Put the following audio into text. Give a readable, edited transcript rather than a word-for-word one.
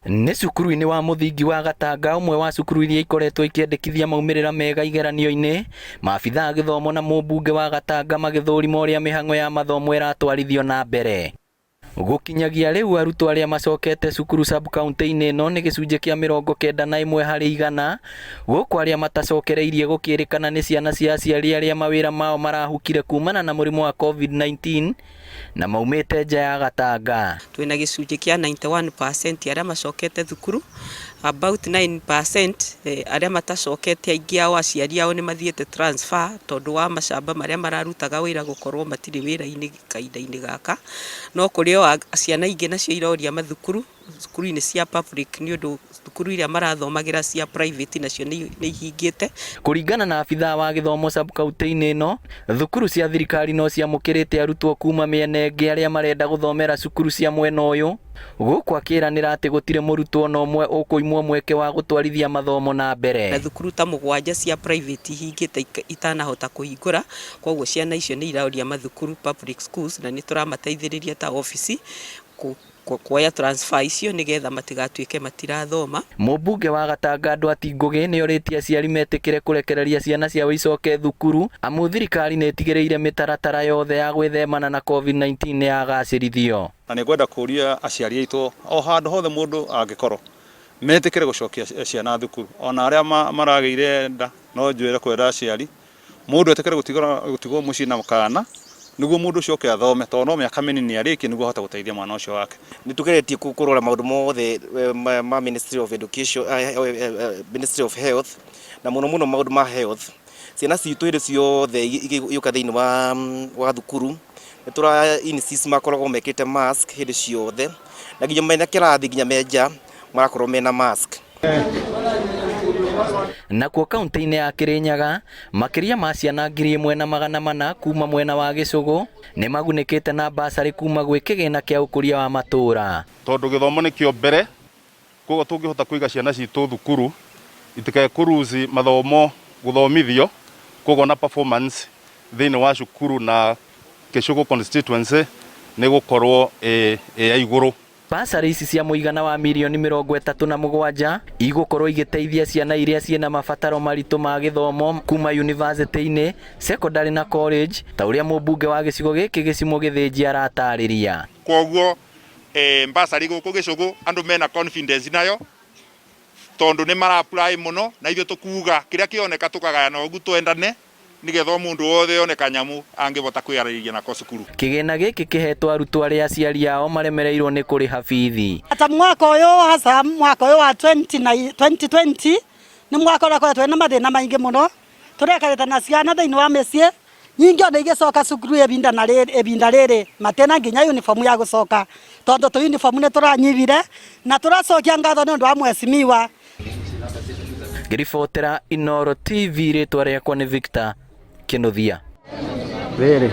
Nĩ cukuru-inĩ wa mũthingi wa Gatanga ũmwe wa cukuru iria ikoretwo ikĩandĩkithia maumĩrĩra mega igeranio-inĩ, maabitha a gĩthomo na mũmbunge wa Gatanga magĩthũrima ũrĩa mĩhang'o ya mathomo ĩratwarithio na mbere. Gũkinyagia rĩu arutwo arĩa macokete cukuru sub-kauntĩ-inĩ ĩno nĩ gĩcunjĩ kĩa 91 harĩ igana, gũkũ arĩa matacokereirie gũkĩrĩkana nĩ ciana cia aciari arĩa mawĩra mao marahukire kumana na mũrimũ wa Covid-19 na maumĩte nja ya Gatanga. Twĩna gĩcunjĩ kĩa 91% arĩa macokete thukuru, about 9% arĩa matacokete aingĩ ao aciari ao nĩ mathiĩte transfer tondũ wa macamba marĩa mararutaga wĩra gũkorwo matirĩ wĩra-inĩ kahinda-inĩ gaka. No kũrĩ o ciana ingĩ nacio iroria mathukuru, cukuru-inĩ cia public nĩ ũndũ thukuru iria marathomagĩra cia private nacio nĩ ihingĩte. Kũringana na abithaa wa gĩthomo sub-kauntĩ-inĩ ĩno, thukuru cia thirikari no ciamũkĩrĩte arutwo kuma mĩena ĩngĩ arĩa marenda gũthomera cukuru cia mwena ũyũ, gũkũ akĩranĩra atĩ gũtirĩ mũrutwo ona ũmwe ũkũimwo mweke wa gũtwarithia mathomo na mbere. Na thukuru ta mũgwanja cia private ihingĩte itanahota kũhingũra, kwoguo ciana icio nĩ iroria mathukuru public schools na nĩ tũramateithĩrĩria ta obici kuoya transfer icio nĩgetha matigatuĩke matirathoma. Mũmbunge wa Gatanga Ndwati Ngũgĩ nĩ orĩtie aciari metĩkĩre kũrekereria ciana ciao icoke thukuru amu thirikari nĩ ĩtigĩrĩire mĩtaratara yothe ya gwĩthemana na Covid-19 nĩ yagacĩrithio. Na nĩ ngwenda kũria aciari aitũ o handũ hothe mũndũ angĩkorwo metĩkĩre gũcokia ciana thukuru ona arĩa maragĩire nda no njwĩre kwĩra aciari Mũndũ etĩkĩre gũtigwo mũciĩ na kana nĩguo mũndũ ũcio oke athome tondũ no mĩaka mĩnini arĩkie nĩguo ahote gũteithia mwana ũcio wake. Nĩ tũgeretie kũrora maũndũ mothe ma Ministry of Education, Ministry of Health na mũno mũno maũndũ ma health. Ciana citũ hĩndĩ ciothe igĩũka thĩinĩ wa thukuru nĩ tũra insist makoragwo mekĩrĩte mask hĩndĩ ciothe na nginya mena kĩrathi nginya me nja marakorwo mena mask. Nakuo kauntĩ-inĩ ya Kirinyaga, makĩria ma ciana 1,400 kuma mwena wa Gĩcũgũ nĩ magunĩkĩte na mbacarĩ kuma gwĩ kĩgĩna kĩa ũkũria wa matũũra. Tondũ gĩthomo nĩkĩo mbere, koguo tũngĩhota kũiga ciana citũ thukuru itikae kũ lose mathomo gũthomithio, koguo na performance thĩinĩ wa cukuru na Gĩcũgũ constituency nĩ ĩgũkorwo ĩ ya igũrũ. Bursary ici cia mũigana wa mirioni 37 igũkorwo igĩteithia ciana iria ciĩna mabataro maritũ ma gĩthomo kuma yunivasĩtĩ-inĩ, cekondarĩ na college ta ũrĩa mũmbunge wa gĩcigo gĩkĩ Gĩcimũ Gĩthĩnji aratarĩria. Kwoguo bursary gũkũ Gĩcũgũ andũ mena confidence nayo tondũ nĩ mara apply mũno na ithuĩ tũkuga kĩrĩa kĩoneka tũkagayana ũguo twendane. Nĩgetha o mũndũ wothe one kanyamũ angĩbota kwĩyarĩrĩria nako cukuru. Kĩgĩna gĩkĩ kĩhetwo arutwo arĩa aciari ao maremereirwo nĩ kũrĩha bithi. Ta mwaka ũyũ hasa mwaka ũyũ wa 2020 nĩ mwaka ũrĩa ũkoretwo wĩna mathĩna maingĩ mũno, tũrekarĩte na ciana thĩinĩ wa mĩciĩ, nyingĩ ona igĩcoka cukuru ĩbinda na rĩrĩ ĩbinda rĩrĩ matĩna nginya uniform ya gũcoka tondũ tũ uniform nĩ tũranyibire na tũracokia ngatho nĩ ũndũ wa mheshimiwa. Ngĩribotera Inooro TV rĩtwa rĩakwa nĩ Victor Kĩnuthia. Rĩrĩ,